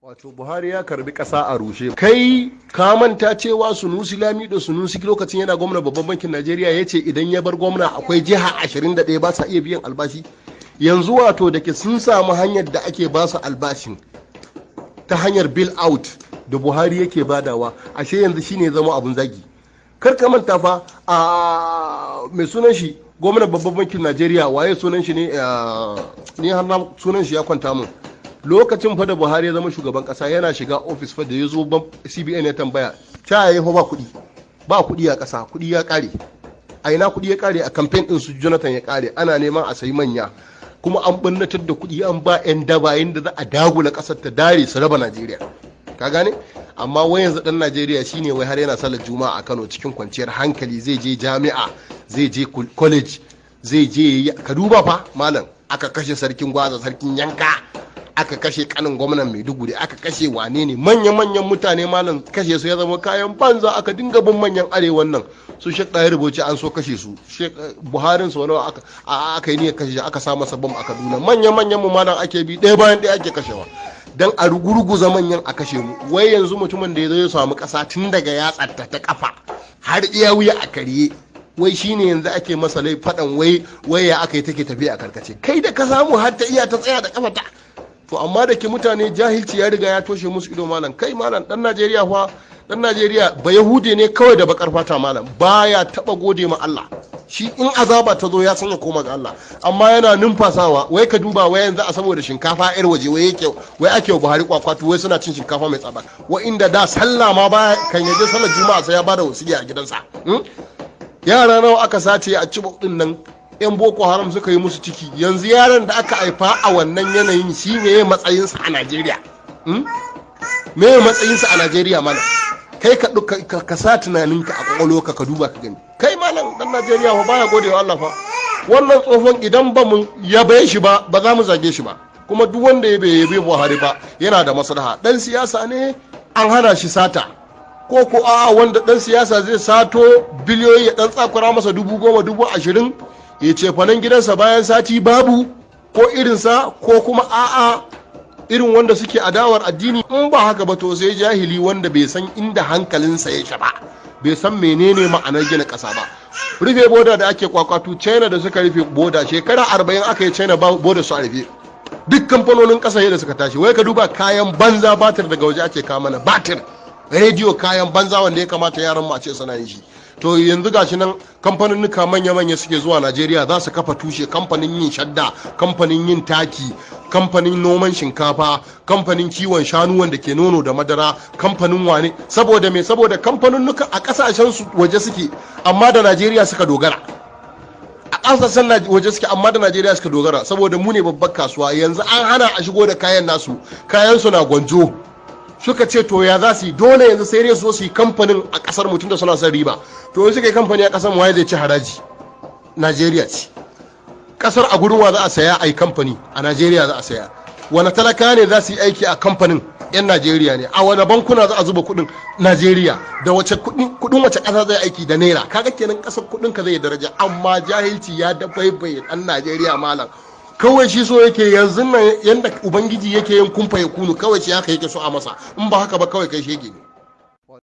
Wato Buhari ya karbi ƙasa a rushe. Kai ka manta cewa Sunusi Lamido Sunusi lokacin yana gwamna babban bankin Najeriya ya ce idan ya bar gwamna akwai jiha 21 ba sa iya biyan albashi. Yanzu wato da ke sun samu hanyar da ake ba su albashin ta hanyar bill out da Buhari yake badawa, ashe yanzu shine zama abun zagi. Kar ka manta fa a mai sunan shi gwamnan babban bankin Najeriya, waye sunan shi ne, ni har na sunan shi ya kwanta mun. Lokacin fa da Buhari ya zama shugaban kasa yana shiga ofis fa da ya zo CBN ya tambaya ta yayi fa ba kuɗi, ba kuɗi a ƙasa, kuɗi ya ƙare. A ina kuɗi ya ƙare? A campaign ɗin su Jonathan ya ƙare, ana neman a sayi manya, kuma an ɓannatar da kuɗi an ba 'yan daba yadda za a dagula ƙasar ta dare su raba Najeriya. Ka gane? Amma wai yanzu ɗan Najeriya shine wai har yana sallar Juma'a a Kano cikin kwanciyar hankali, zai je jami'a, zai je college, zai je, ka duba fa malam, aka kashe sarkin Gwaza, sarkin yanka, aka kashe kanin gwamnan Maiduguri, aka kashe wane ne, manya-manyan mutane malam, kashe su ya zama kayan banza. Aka dinga bin manyan arewan nan, su Sheikh Ɗahir Bauchi an so kashe su, Buharin su wani aka yi niyyar kashe shi, aka sa masa bam a Kaduna. Manya-manyan mu malam ake bi ɗaya bayan ɗaya ake kashewa dan a rugurguza manyan a kashe mu. Wai yanzu mutumin da ya zo ya samu ƙasa tun daga yatsarta ta kafa har iya wuya a karye, wai shine yanzu ake masa lai faɗan wai wai ya aka yi take tafiya a karkace. Kai da ka samu har ta iya ta tsaya da kafa ta. To amma da ke mutane jahilci ya riga ya toshe musu ido malam. Kai malam, dan Najeriya fa, dan Najeriya ba Yahude ne kawai da bakar fata malam, baya taba gode ma Allah. Shi in azaba ta zo ya sanya koma ga Allah, amma yana numfasawa. Wai ka duba, wai yanzu a saboda shinkafa yar waje wai yake wai ake Buhari kwakwatu, wai suna cin shinkafa mai tsada, wai inda da sallah ma baya kan yaje sallar Juma'a sai ya bada wasiya a gidansa. Yara nawa aka sace a Chibok din nan, yan Boko Haram suka yi musu ciki. Yanzu yaran da aka haifa a wannan yanayin shi meye matsayinsa a Najeriya? Meye matsayinsa a Najeriya mana? Kai ka sa tunaninka a kwakwalwarka ka duba ka gani. Kai malam, dan Najeriya fa baya gode wa Allah fa. Wannan tsohon idan ba mu yabe shi ba, ba za mu zage shi ba. Kuma duk wanda ya bai yabe Buhari ba yana da maslaha. Dan siyasa ne an hana shi sata, ko ko a'a wanda dan siyasa zai sato biliyoyi ya dan tsakura masa 10,000, 20,000 ya ce fanan gidansa bayan sati babu ko irinsa, ko kuma a'a irin wanda suke adawar addini. In ba haka ba to sai jahili wanda bai san inda hankalinsa yake ba, bai san menene ma'anar gina ƙasa ba. Rufe boda da ake kwakwatu, China da suka rufe boda shekara 40 aka yi China boda su a rufe, duk kamfanonin ƙasashe da suka tashi. Wai ka duba kayan banza, batir daga waje ake kawo mana, batir, rediyo, kayan banza wanda ya kamata yaran mu a ce suna yin shi. To yanzu gashi nan kamfaninnika manya-manya suke zuwa Najeriya za su kafa tushe, kamfanin yin shadda, kamfanin yin taki, kamfanin noman shinkafa, kamfanin kiwon shanu wanda ke nono da madara, kamfanin wane. Saboda me? Saboda kamfaninnuka a kasashen su waje suke amma da Najeriya suka dogara. A kasashen waje suke amma da Najeriya suka dogara, saboda mu ne babbar kasuwa. Yanzu an hana a shigo da kayan nasu, kayan su na gwanjo. Suka ce to ya za su yi? Dole yanzu sai dai su zo su yi kamfanin a kasar mutum da suna son riba. To yanzu suka yi kamfani a kasar, waye zai ci haraji? Najeriya ce kasar. A gurin wa za a saya a yi kamfani? A Najeriya za a saya. Wani talaka ne za su yi aiki a kamfanin? Yan Najeriya ne. A wani bankuna za a zuba kudin? Najeriya. Da wace kudin wace kasa zai aiki? Da naira. Kaga kenan kasar kudin ka zai daraja. Amma jahilci ya dabaibaye dan Najeriya malam. Kawai shi so yake yanzu nan yanda ubangiji yake yin kumfa ya kunu, kawai shi haka yake so a masa. In ba haka ba kawai kai shege ne.